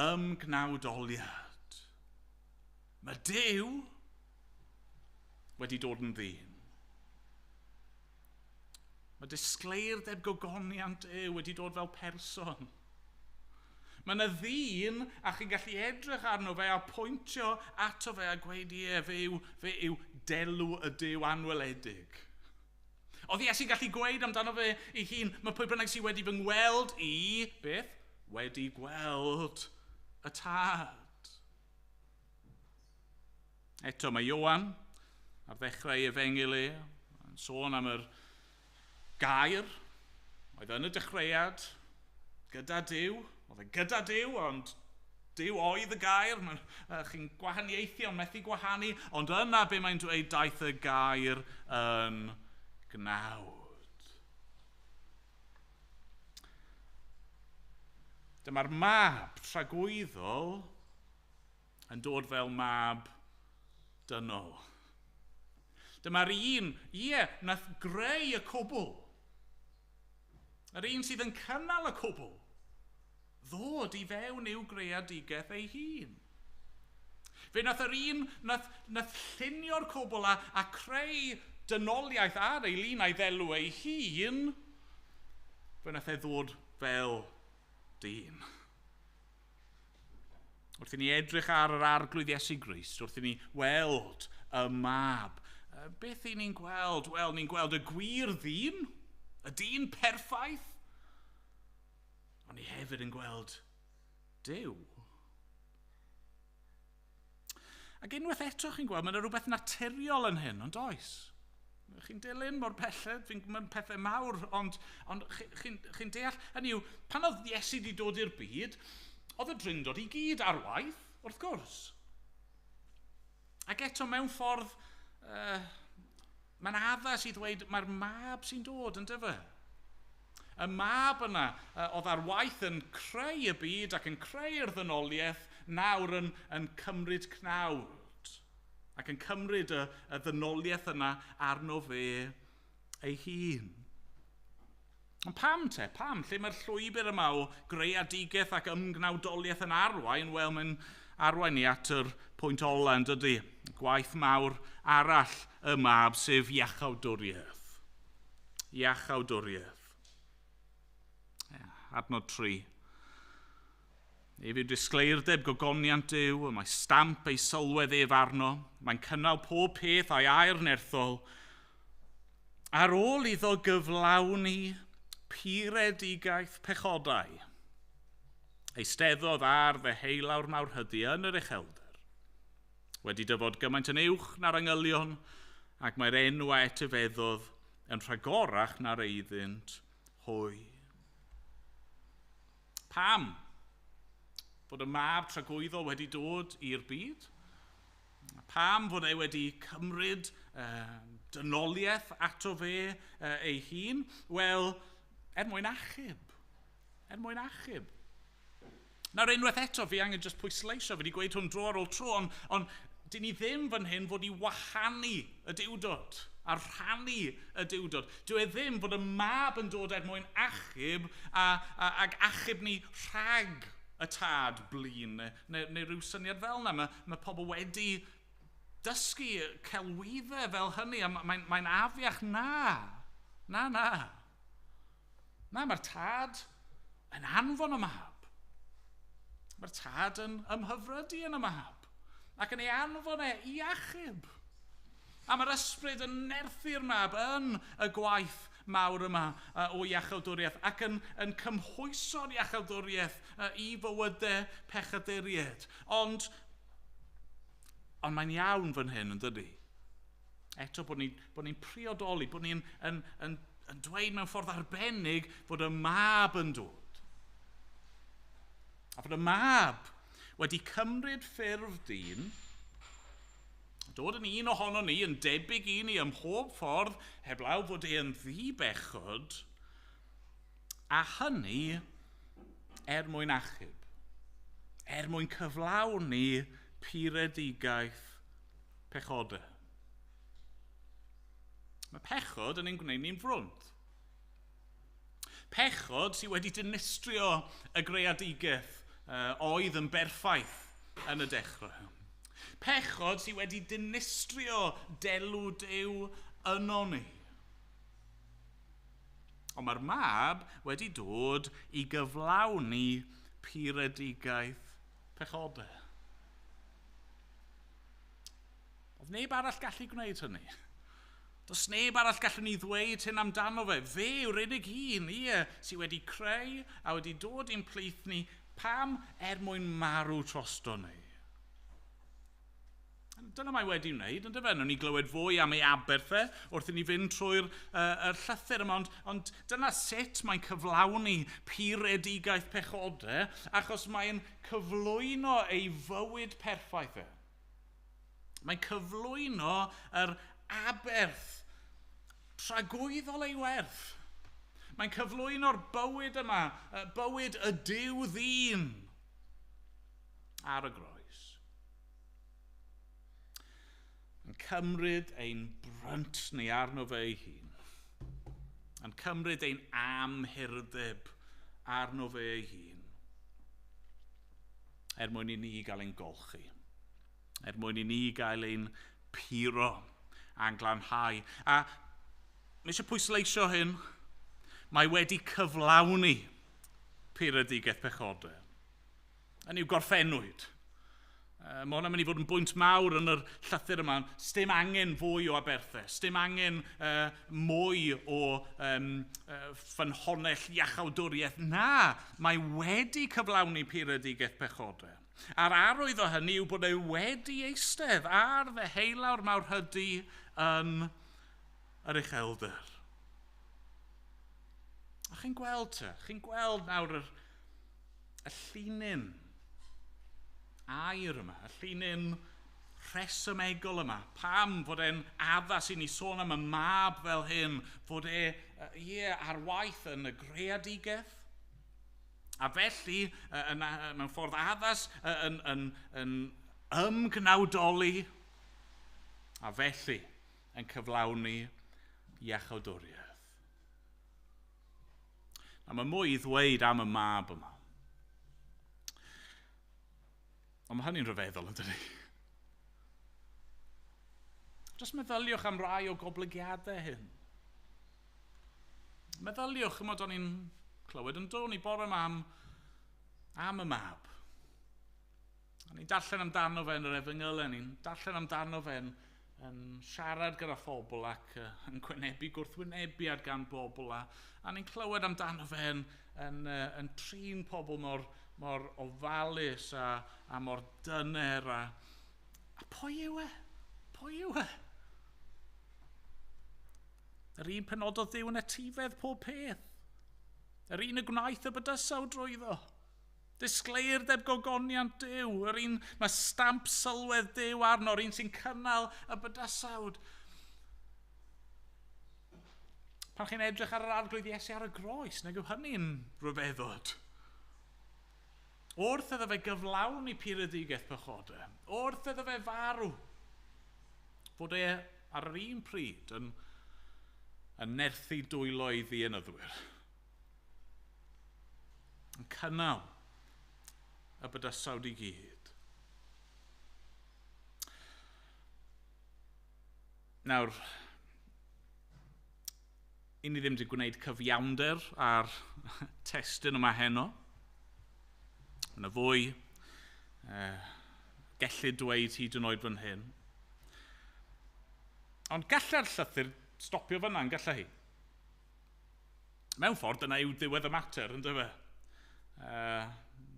ymgnawdoliad. Mae Duw wedi dod yn ddyn. Mae disgleirdeb gogoniant Duw wedi dod fel person. Mae yna ddyn a chi'n gallu edrych arno fe a pwyntio ato fe a gweud ie, fe yw delw y Duw anweledig. Oedd Iesu'n gallu gweud amdano fe ei hun, mae pwy bynnag sydd wedi fy ngweld i, beth? Wedi gweld y tad. Eto mae Ioan ar ddechrau ei efengyl e, yn sôn am yr gair oedd yn y dechreuad gyda Duw. Oedd e gyda Duw, ond Duw oedd y gair. Chi'n gwahaniaethu, ond methu gwahanu. Ond yna be mae'n dweud, daeth y gair yn gnawd. Dyma'r mab tragwyddol yn dod fel mab dynol. Dyma'r un, ie, nath greu y cwbl. Yr un sydd yn cynnal y cwbl. Ddod i fewn i'w greadigaeth ei hun. Fe nath yr un nath llunio'r cwbl a creu dynoliaeth ar ei lun a'i ddelw ei hun, fe nath e ddod fel dyn. Wrth i ni edrych ar yr Arglwydd Iesu Grist, wrth i ni weld y mab, beth i ni'n gweld? Wel, ni'n gweld y gwir ddyn, y dyn perffaith, ond ni hefyd yn gweld Duw. Ac unwaith eto chi'n gweld, mae yna rhywbeth naturiol yn hyn, ond oes? Chi'n dilyn mor pelled, mae'n pethau mawr, ond chi'n deall. Hynny yw, pan oedd Iesu wedi dod i'r byd, oedd y drindod i gyd ar waith, wrth gwrs. Ac eto mewn ffordd, mae'n addas i ddweud mae'r mab sy'n dod, yn dyfe? Y mab yna oedd ar waith yn creu y byd ac yn creu'r ddynoliaeth, nawr yn cymryd cnawd ac yn cymryd y ddynoliaeth yna arno fe ei hun. Ond pam te? Pam? Lle mae'r llwybr yma o greadigaeth ac ymgnawdoliaeth yn arwain? Wel, mae'n arwain ni at yr pwynt ola, yn dydy. Gwaith mawr arall y mab, sef iachawdwriaeth. Iachawdwriaeth. Adnod 3. Ef yw disgleirdeb gogoniant Duw, y mae stamp ei sylwedd ef arno, mae'n cynnal pob peth a'i air nerthol. Ar ôl iddo gyflawni puredigaeth pechodau, eisteddodd ar ddeheulawr mawrhydi yn yr uchelder, wedi dyfod gymaint yn uwch na'r angylion, ac mae'r enw a etifeddodd yn rhagorach na'r eiddynt hwy. Pam fod y mab tragwyddol wedi dod i'r byd? Pam fod e wedi cymryd dynoliaeth ato fe ei hun? Wel, er mwyn achub. Er mwyn achub. Nawr unwaith eto, fi angen jyst pwysleisio, fi wedi gweud hwn dro ar ôl tro, ond dyn ni ddim fan hyn fod i wahanu y duwdod a rhannu y duwdod. Dyw e ddim fod y mab yn dod er mwyn achub ac achub ni rhag y tad blin neu rhyw syniad fel yna. Mae pobl wedi dysgu celwyddau fel hynny a mae'n afiach. Na. Na. Na, mae'r tad yn anfon y mab. Mae'r tad yn ymhyfrydu yn y mab ac yn ei anfon e i achub. A mae'r ysbryd yn nerthu'r mab yn y gwaith mawr yma o iachawdwriaeth ac yn cymhwyso'r iachawdwriaeth i fywydau pechaduriaid. Ond mae'n iawn fan hyn, yn dydy? Eto bod ni'n priodoli, bod ni'n yn dweud mewn ffordd arbennig fod y mab yn dod. A fod y mab wedi cymryd ffurf dyn, dod yn un ohono ni, yn debyg i ni ym mhob ffordd, heblaw fod e yn ddibechod, a hynny er mwyn achub, er mwyn cyflawni puredigaeth pechodau. Mae pechod yn ein gwneud ni'n frwnt. Pechod sydd wedi dinistrio y greadigaeth oedd yn berffaith yn y dechrau. Pechod sydd wedi dinistrio delw Duw yno ni. Ond mae'r mab wedi dod i gyflawni puredigaeth pechodau. Oedd neb arall gallu gwneud hynny. Does neb arall gallwn ni ddweud hyn amdano fe. Fe yw'r unig un, ie, sydd wedi creu a wedi dod i'n plith ni. Pam? Er mwyn marw drosto ni. Dyna mae wedi wneud, yn dyfe? Nawn ni glywed fwy am ei aberth e wrth i ni fynd trwy'r llythyr yma, ond dyna sut mae'n cyflawni puredigaeth pechodau, achos mae'n cyflwyno ei fywyd perffaith e. Mae'n cyflwyno yr aberth tragwyddol ei werth. Mae'n cyflwyno'r bywyd yma, bywyd y Duw ddyn ar y groes. Yn cymryd ein brynt ni arno fe ei hun. Yn cymryd ein amhurdeb arno fe ei hun. Er mwyn i ni gael ein golchi. Er mwyn i ni gael ein puro a'n glanhau. A mae eisiau pwysleisio hyn. Mae wedi cyflawni puredigaeth pechodau. Yn i'w gorffennwyd. Mae hwnna'n mynd i fod yn bwynt mawr yn yr llythyr yma. Sdim angen fwy o aberthau, sdim angen mwy o ffynhonnell iachawdwriaeth. Na, mae wedi cyflawni puredigaeth pechodau. A'r arwydd o hynny yw bod e wedi eistedd ar ddeheulawr mawrhydi yn yr uchelder. A chi'n gweld te, chi'n gweld nawr y llinyn air yma, y llinyn rhesymegol yma. Pam fod e'n addas i ni sôn am y mab fel hyn, fod e ar waith yn y greadigaeth. A felly, mewn ffordd addas, yn ymgnawdoli, a felly yn cyflawni iachawdwriaeth. A mae mwy i ddweud am y mab yma. Ond mae hynny'n rhyfeddol, yn dydi? Jyst meddyliwch am rai o goblygiadau hyn. Meddyliwch, chymod, o'n i'n clywed yn dod i bore yma am y mab. O'n i'n darllen amdano fe yn yr efengylau, o'n i'n darllen amdano fe yn siarad gyda phobl ac yn gwynebu gwrthwynebiad gan bobl. A ni'n clywed amdano fe yn trin pobl mor ofalus a mor dyner. A pwy yw e? Pwy yw e? Yr un penododd Duw yn etifedd pob peth. Yr un y gwnaeth y bydysawd drwyddo. Disgleirdeb gogoniant Duw. Yr un mae stamp sylwedd Duw arno, yr un sy'n cynnal y bydysawd. Pan chi'n edrych ar yr Arglwydd Iesu ar y groes, nag yw hynny'n rhyfeddod. Wrth iddo fe gyflawni puredigaeth pechodau, wrth iddo fe farw, fod e ar yr un pryd yn nerthu dwylo ei ddienyddwyr. Yn cynnal y bydysawd i gyd. Nawr, i ni ddim wedi gwneud cyfiawnder ar testun yma heno. Yna fwy, gellid dweud hyd yn oed fan hyn. Ond gallai'r llythyr stopio fyna, yn gallai hi. Mewn ffordd, dyna yw diwedd y mater, yn dyfe?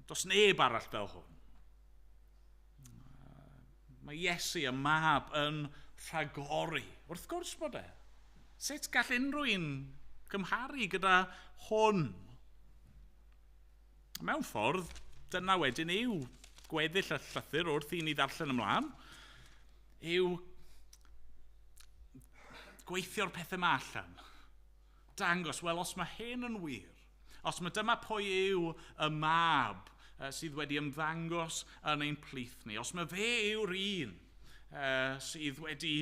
Does neb arall fel hwn. Mae Iesu, y mab, yn rhagori. Wrth gwrs bod e. Sut gall unrhyw un gymharu gyda hwn? Mewn ffordd, dyna wedyn yw gweddill y llythyr wrth i ni ddarllen ymlaen, yw gweithio'r pethau yma allan. Dangos, wel, os mae hyn yn wir, os mae dyma pwy yw y mab sydd wedi ymddangos yn ein plith ni, os mae fe yw'r un sydd wedi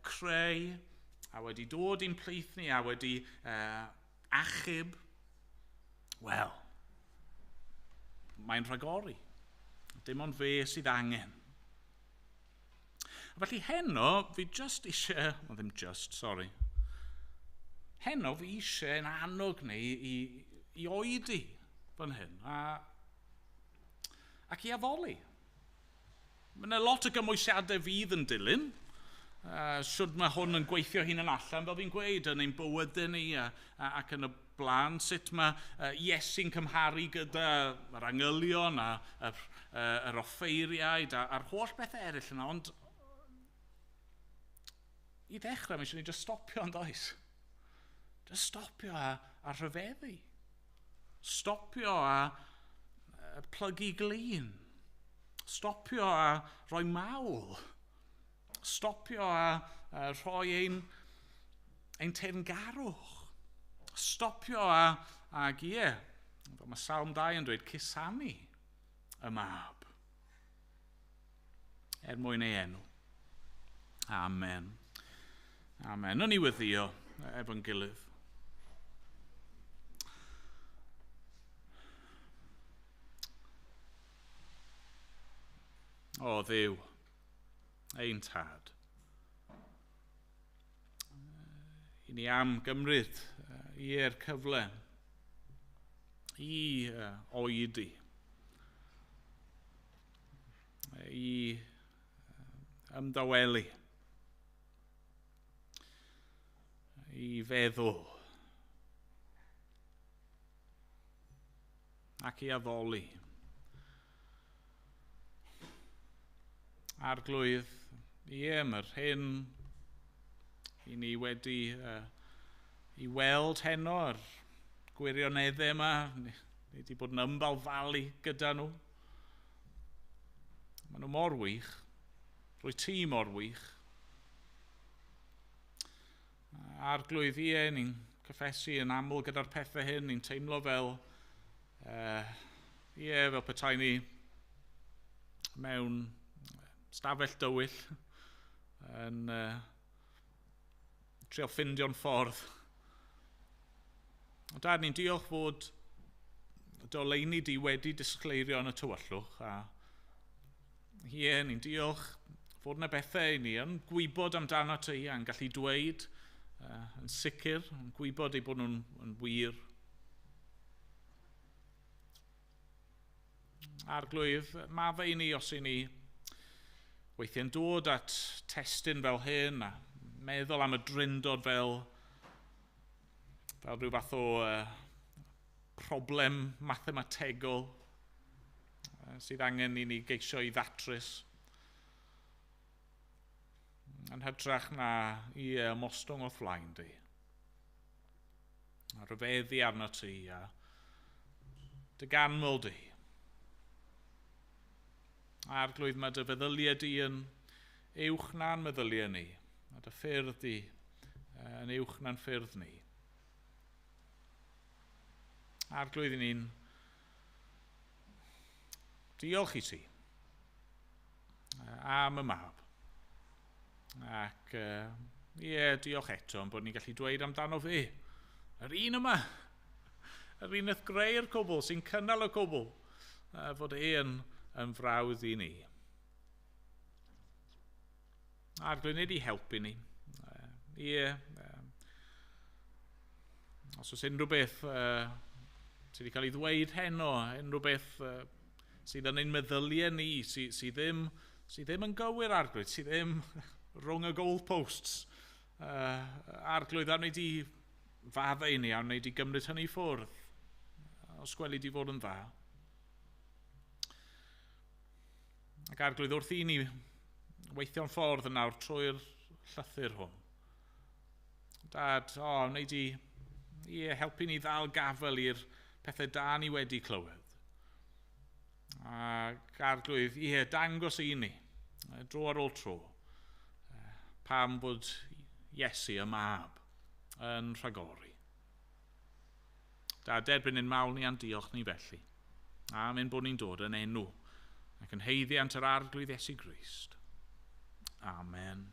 creu a wedi dod i'n plith ni a wedi achub, wel, mae'n rhagori. Dim ond fe sydd angen. A felly heno, fi just eisiau, well, ddim just, sorry. Heno fi eisiau yn annog ni i oedi fan hyn ac i addoli. Mae yna lot o gymwysiadau fydd yn dilyn. Sut mae hwn yn gweithio hunan allan, fel fi'n gweud, yn ein bywydau ni ac yn y blaen, sut mae Iesu'n cymharu gyda yr angylion a yr offeiriaid a'r holl bethau eraill yna, ond I ddechrau, mae eisiau ni just stopio yn does. Just stopio a rhyfeddu. Stopio a plygu glin. Stopio a rhoi mawl. Stopio a rhoi ein teyrngarwch. Stopio ag ie, fel mae Salm 2 yn dweud, cusanu y mab. Er mwyn ei enw. Amen. Amen. Nw'n ni weddio efo'n gilydd. O Dduw, ein tad. I ni am gymryd i'r cyfle i oedi, i ymdawelu, i feddwl ac i addoli. Arglwydd, ie, mae'r hyn i ni wedi i weld heno, yr gwirioneddau yma, ni wedi bod yn ymbalfalu gyda nhw. Maen nhw mor wych, rwy ti mor wych. Arglwydd, ie, ni'n cyffesu yn aml gyda'r pethau hyn, ni'n teimlo fel, ie, fel petai ni mewn stafell dywyll yn trio ffindio'n ffordd. Ond Dad, ni'n diolch fod doleini di wedi disgleirio yn y tywyllwch, a ie, ni'n diolch fod yna bethau i ni yn gwybod amdano ti a'n gallu dweud yn sicr, yn gwybod eu bod nhw'n yn wir. Arglwydd, maddau i ni os i ni weithiau'n dod at testun fel hyn a meddwl am y drindod fel rhyw fath o problem mathemategol sydd angen i ni geisio i ddatrys. Yn hytrach na i ymostwng o'th flaen di. A rhyfeddu arno ti a dy ganmol di. Arglwydd, mae dy feddyliau di yn uwch na'n meddyliau ni, a dy ffyrdd di yn uwch na'n ffyrdd ni. Arglwydd, i ni'n diolch i ti am y mab. Ac ie, diolch eto am bod ni'n gallu dweud amdano fe. Yr un yma, yr un wnaeth greu'r cwbl, sy'n cynnal y cwbl, fod e yn frawd i ni. Arglwydd, nid i helpu ni. Ie, os oes unrhyw beth sydd wedi cael ei ddweud heno, unrhyw beth sydd yn ein meddyliau ni, sydd ddim yn gywir, Arglwydd, sydd ddim rhwng y goalposts. Arglwydd, a wneud i faddau ni, a wneud i gymryd hynny ffwrdd, os gweli di fod yn dda. Ac Arglwydd, wrth i ni weithio'n ffordd yn nawr trwy'r llythyr hwn. Dad, wneud i helpu ni ddal gafel i'r pethau da ni wedi clywed. Ac Arglwydd, ie, dangos i ni, dro ar ôl tro, pam bod Iesu y mab yn rhagori. Dad, derbyn ein mawl ni a'n diolch ni felly, am ein bod ni'n dod yn enw ac yn haeddiant yr Arglwydd Iesu Grist. Amen.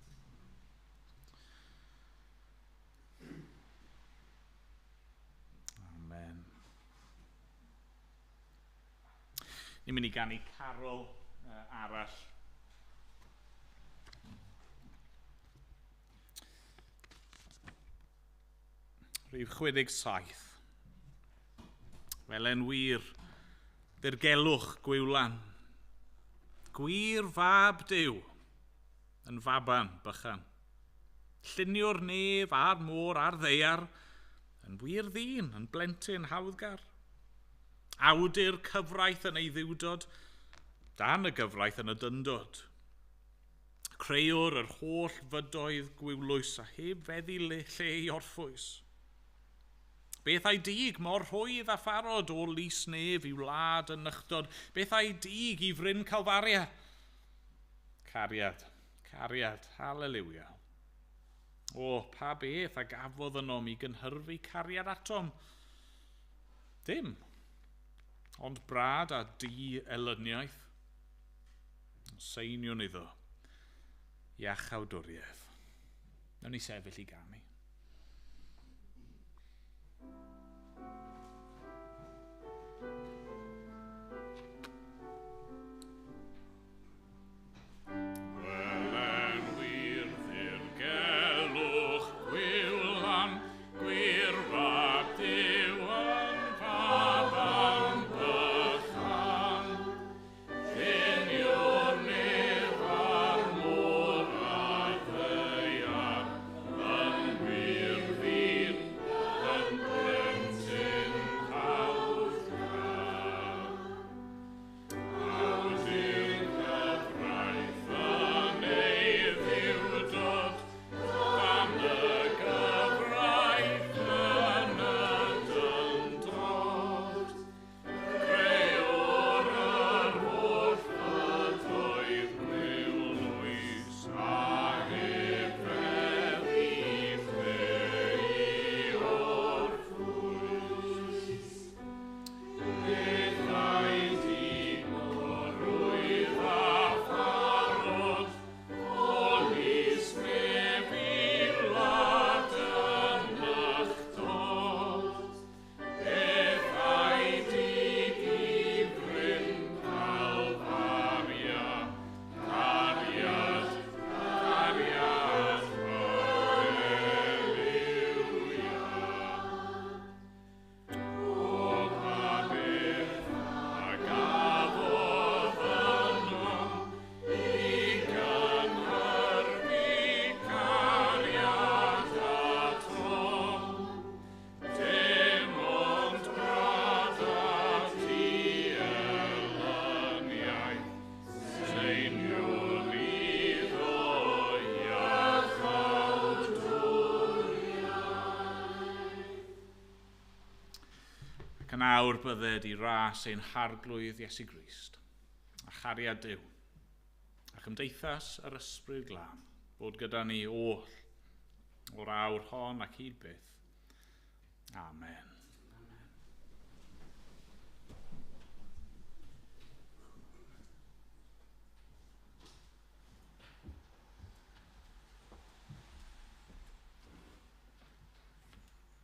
Amen. Ni'n mynd i ganu carol arall. Rhif 67. Fel en wir, dirgelwch gwylan. Gwir fab Duw yn faban bychan. Lluniwr nef a'r môr a'r ddaear, yn wir ddyn, yn blentyn hawddgar. Awdur cyfraith yn ei ddiwdod, dan y gyfraith yn y dyndod. Creuwr yr holl fydoedd gwiwlwys a heb feddu lle i orffwys. Beth a'i dig mor rhwydd a pharod o lys nef i wlad yn nychdod? Beth a'i dig i fryn Calfaria? Cariad, cariad, haleliwia. O, pa beth a gafodd ynom i gynhyrfu cariad atom? Dim, ond brad a di elyniaeth. Seiniwn iddo, iachawdwriaeth. Nawn ni sefyll i ganu. Welen wir ddirgelwch gwylan, gwir fab Duw yn faban bychan. Lluniwr nef a'r môr a'r ddaear, yn wir ddyn, yn blentyn hawddgar. Awdur cyfraith yn ei ddiwdod, dan y gyfraith yn y dyndod. Creuwr yr holl fydoedd gwiwlwys, a heb feddu lle i orffwys. Beth a'i dig mor rwydd a pharod, o lys nef i wlad yn nychdod. Beth a'i dig i fryn Calfaria, cariad, cariad, hallelujah. O pa beth a gafodd ynom i gynhyrfu cariad atom. Dim ond brad a ti elyniaeth, seiniwn iddo iachawdwriaeth. Ac yn awr bydded i ras ein harglwydd Iesu Grist, a chariad Duw, a chymdeithas yr Ysbryd Glân, bod gyda ni oll o'r awr hon ac hyd byth. Amen.